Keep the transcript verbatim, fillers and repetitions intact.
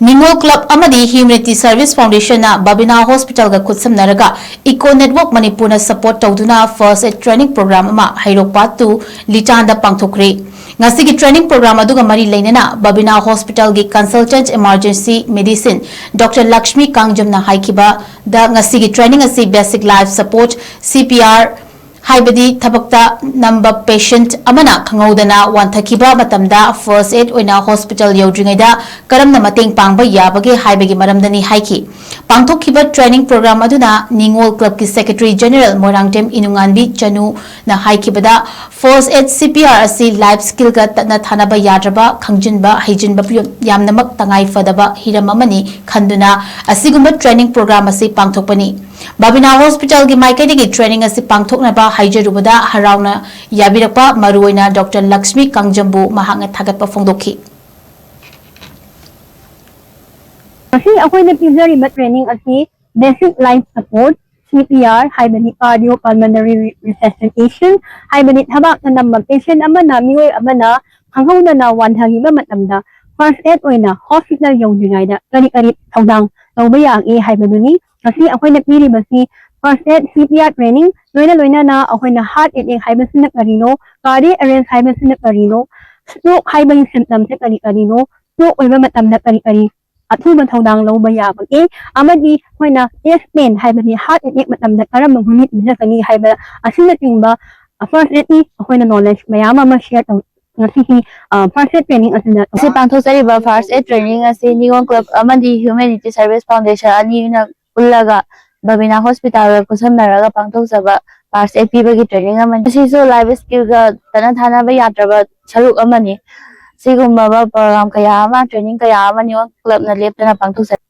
ꯅꯤꯉꯣꯜ ꯀ꯭ꯂꯕ ꯑꯃꯗꯤ humanity service ꯐꯥꯎꯟꯗꯦꯁꯟꯅ ꯕꯕꯤꯅꯥ ꯍꯣꯁꯄꯤꯇꯥꯜꯒ ꯈꯨꯠꯁꯝꯅꯔꯒ eco network ꯃꯅꯤꯄꯨꯔꯅ ꯁꯄꯣꯔꯠ ꯇꯧꯗꯨꯅ ꯐꯥꯔꯁ ꯑꯦꯗ ꯇ꯭ꯔꯦꯅꯤꯡ ꯄ꯭ꯔꯣꯒ꯭ꯔꯥꯝ ꯑꯃ ꯍꯩꯔꯣꯛꯄꯥꯠ ꯇꯨ ꯂꯤꯇꯥꯟꯗ ꯄꯥꯡꯊꯣꯛꯈ꯭ꯔꯦ꯫ ꯉꯁꯤꯒꯤ ꯇ꯭ꯔꯦꯅꯤꯡ ꯄ꯭ꯔꯣꯒ꯭ꯔꯥꯝ ꯑꯗꯨꯒ ꯃꯔꯤ ꯂꯩꯅꯅ ꯕꯕꯤꯅꯥ ꯍꯣꯁꯄꯤꯇꯥꯜꯒꯤ ꯀꯟꯁꯜꯇꯦꯟꯠ ꯏꯃꯥꯔꯖꯦꯟꯁꯤ ꯃꯦꯗꯤꯁꯤꯟ ꯗꯣꯛꯇꯔ ꯂꯛꯁꯃꯤ ꯀꯥꯡꯖꯝꯅ ꯍꯥꯏꯈꯤꯕꯗ, ꯉꯁꯤꯒꯤ ꯇ꯭ꯔꯦꯅꯤꯡ ꯑꯁꯤ ꯕꯦꯁꯤꯛ ꯂꯥꯏꯐ ꯁꯄꯣꯔꯠ, ꯁꯤ ꯄꯤ ꯑꯥꯔ, ꯍꯥꯏꯕꯗꯤ ꯊꯕꯛꯇ ꯅꯝꯕ ꯄꯦꯁꯦꯟꯠ ꯑꯃꯅ ꯈꯪꯍꯧꯗꯅ ꯋꯥꯟꯊꯈꯤꯕ ꯃꯇꯝꯗ ꯐꯥꯔꯁ ꯑꯦꯗ ꯑꯣꯏꯅ ꯍꯣꯁꯄꯤꯇꯥꯜ ꯌꯧꯗ꯭ꯔꯤꯉꯩꯗ ꯀꯔꯝꯅ ꯃꯇꯦꯡ ꯄꯥꯡꯕ ꯌꯥꯕꯒꯦ ꯍꯥꯏꯕꯒꯤ ꯃꯔꯝꯗꯅꯤ ꯍꯥꯏꯈꯤ꯫ ꯄꯥꯡꯊꯣꯛꯈꯤꯕ ꯇ꯭ꯔꯦꯅꯤꯡ ꯄ꯭ꯔꯣꯒ꯭ꯔꯥꯝ ꯑꯗꯨꯅ ꯅꯤꯉꯣꯜ ꯀ꯭ꯂꯕꯀꯤ ꯁꯦꯀ꯭ꯔꯦꯇꯔꯤ ꯖꯦꯅꯔꯦꯜ ꯃꯣꯏꯔꯥꯡꯊꯦꯝ ꯏꯅꯨꯉꯥꯟꯕꯤ ꯆꯅꯨꯅ ꯍꯥꯏꯈꯤꯕꯗ, first aid, C P R ꯑꯁꯤ ꯂꯥꯏꯐ ꯁ꯭ꯀꯤꯜꯒ ꯇꯠꯅ ꯊꯥꯅꯕ ꯌꯥꯗ꯭ꯔꯕ, ꯈꯪꯖꯤꯟꯕ, ꯍꯩꯖꯤꯟꯕ ꯌꯥꯝꯅꯃꯛ ꯇꯉꯥꯏ ꯐꯗꯕ ꯍꯤꯔꯝ ꯑꯃꯅꯤ ꯈꯟꯗꯨꯅ ꯑꯁꯤꯒꯨꯝꯕ ꯇ꯭ꯔꯦꯅꯤꯡ ꯄ꯭ꯔꯣꯒ꯭ꯔꯥꯝ ꯑꯁꯤ ꯄꯥꯡꯊꯣꯛꯄꯅꯤ꯫ ꯕꯕꯤꯅꯥ ꯍꯣꯁꯄꯤꯇꯥꯜꯒꯤ ꯃꯥꯏꯀꯩꯗꯒꯤ ꯇ꯭ꯔꯦꯅꯤꯡ ꯑꯁꯤ ꯄꯥꯡꯊꯣꯛꯅꯕ ꯍꯥꯏꯖꯔꯨꯕꯗ ꯍꯔꯥꯎꯅ ꯌꯥꯕꯤꯔꯛꯄ ꯃꯔꯨꯑꯣꯏꯅ ꯗꯣꯛꯇꯔ ꯂꯛꯁꯃꯤ ꯀꯥꯡꯖꯝꯕꯨ ꯃꯍꯥꯛꯅ ꯊꯥꯒꯠꯄ ꯐꯣꯡꯗꯣꯛꯈꯤ꯫ ꯉꯁꯤ ꯑꯩꯈꯣꯏꯅ ꯄꯤꯖꯔꯤꯕ ꯇ꯭ꯔꯦꯅꯤꯡ ꯑꯁꯤ ꯕꯦꯁꯤꯛ ꯂꯥꯏꯐ ꯁꯄꯣꯔꯠ, ꯁꯤ ꯄꯤ ꯑꯥꯔ, ꯍꯥꯏꯕꯗꯤ ꯀꯥꯔꯗꯤꯑꯣ ꯄꯜꯃꯣꯅꯔꯤ ꯔꯤꯁꯁꯤꯇꯦꯁꯟ, ꯍꯥꯏꯕꯗꯤ ꯊꯕꯥꯛꯇ ꯅꯝꯕ ꯄꯦꯁꯦꯟꯠ ꯑꯃꯅ, ꯃꯤꯑꯣꯏ ꯑꯃꯅ ꯈꯪꯍꯧꯗꯅ ꯋꯥꯟꯊꯈꯤꯕ ꯃꯇꯝꯗ ꯐꯥꯔꯁ ꯑꯦꯗ ꯑꯣꯏꯅ ꯍꯣꯁꯄꯤꯇꯥꯜ ꯌꯧꯗ꯭ꯔꯤꯉꯩꯗ ꯀꯔꯤ ꯀꯔꯤ ꯊꯧꯗꯥꯡ ꯂꯧꯕ ꯌꯥꯒꯦ ꯍꯥꯏꯕꯗꯨꯅꯤ꯫ ꯉꯁꯤ ꯑꯩꯈꯣꯏꯅ ꯄꯤꯔꯤꯕꯁꯤ first aid, C P R training, ꯂꯣꯏꯅ ꯂꯣꯏꯅꯅ ꯑꯩꯈꯣꯏꯅ ꯍꯥꯔꯠ ꯑꯦꯇꯦꯛ ꯍꯥꯏꯕꯁꯤꯅ ꯀꯔꯤꯅꯣ, ꯀꯥꯔꯗꯤꯌꯦꯛ ꯑꯦꯔꯦꯁ ꯍꯥꯏꯕꯁꯤꯅ ꯀꯔꯤꯅꯣ, ꯁ꯭ꯇ꯭ꯔꯣꯛ ꯍꯥꯏꯕꯒꯤ ꯁꯤꯝꯇꯝꯁꯦ ꯀꯔꯤ ꯀꯔꯤꯅꯣ, ꯁ꯭ꯇ꯭ꯔꯣꯛ ꯑꯣꯏꯕ ꯃꯇꯝꯗ ꯀꯔꯤ ꯀꯔꯤ ꯑꯊꯨꯕ ꯊꯧꯗꯥꯡ ꯂꯧꯕ ꯌꯥꯕꯒꯦ, ꯑꯃꯗꯤ ꯑꯩꯈꯣꯏꯅ ꯆꯦꯁ ꯄꯦꯟ ꯍꯥꯏꯕꯗꯤ ꯍꯥꯔꯠ ꯑꯦꯇꯦꯛ ꯃꯇꯝꯗ ꯀꯔꯝꯕ ꯒꯨꯂꯤ ꯄꯤꯖꯒꯅꯤ ꯍꯥꯏꯕ ꯑꯁꯤꯅꯆꯤꯡꯕ ꯐꯥꯔꯁ ꯑꯦꯗꯀꯤ ꯑꯩꯈꯣꯏꯅ ꯅꯣꯂꯦꯖ ꯃꯌꯥꯝ ꯑꯃ ꯁꯤꯌꯔ ꯇꯧ꯫ ꯉꯁꯤꯒꯤ ꯐꯥꯔꯁ ꯑꯦꯗ ꯇ꯭ꯔꯦꯅꯤꯡ ꯑꯁꯤꯗ ꯑꯁꯤ ꯄꯥꯡꯊꯣꯛꯆꯔꯤꯕ ꯐꯥꯔꯁ ꯑꯦꯗ ꯇ꯭ꯔꯦꯅꯤꯡ ꯑꯁꯤ ꯅꯤꯉꯣꯜ ꯀ꯭ꯂꯕ ꯑꯃꯗꯤ ꯍ꯭ꯌꯨꯃꯦꯅꯤꯇꯤ ꯁꯔꯚꯤꯁ ꯐꯥꯎꯟꯗꯦꯁꯟ ꯑꯅꯤꯅ ꯄꯨꯜꯂꯒ ꯕꯕꯤꯅꯥ ꯍꯣꯁꯄꯤꯇꯥꯜꯒ ꯈꯨꯠꯁꯝꯅꯔꯒ ꯄꯥꯡꯊꯣꯛꯆꯕ ꯐꯥꯔꯁ ꯑꯦꯗ ꯄꯤꯕꯒꯤ ꯇ꯭ꯔꯦꯅꯤꯡ ꯑꯃꯅꯤ꯫ ꯃꯁꯤꯁꯨ ꯂꯥꯏꯐ ꯁ꯭ꯀꯤꯜꯒ ꯇꯠꯅ ꯊꯥꯅꯕ ꯌꯥꯗ꯭ꯔꯕ ꯁꯔꯨꯛ ꯑꯃꯅꯤ꯫ ꯁꯤꯒꯨꯝꯂꯕ ꯄ꯭ꯔꯣꯒ꯭ꯔꯥꯝ ꯀꯌꯥ ꯑꯃ, ꯇ꯭ꯔꯦꯅꯤꯡ ꯀꯌꯥ ꯑꯃ ꯅꯤꯉꯣꯜ ꯀ꯭ꯂꯕꯅ ꯂꯦꯞꯇꯅ ꯄꯥꯡꯊꯣꯛꯆꯔꯤ꯫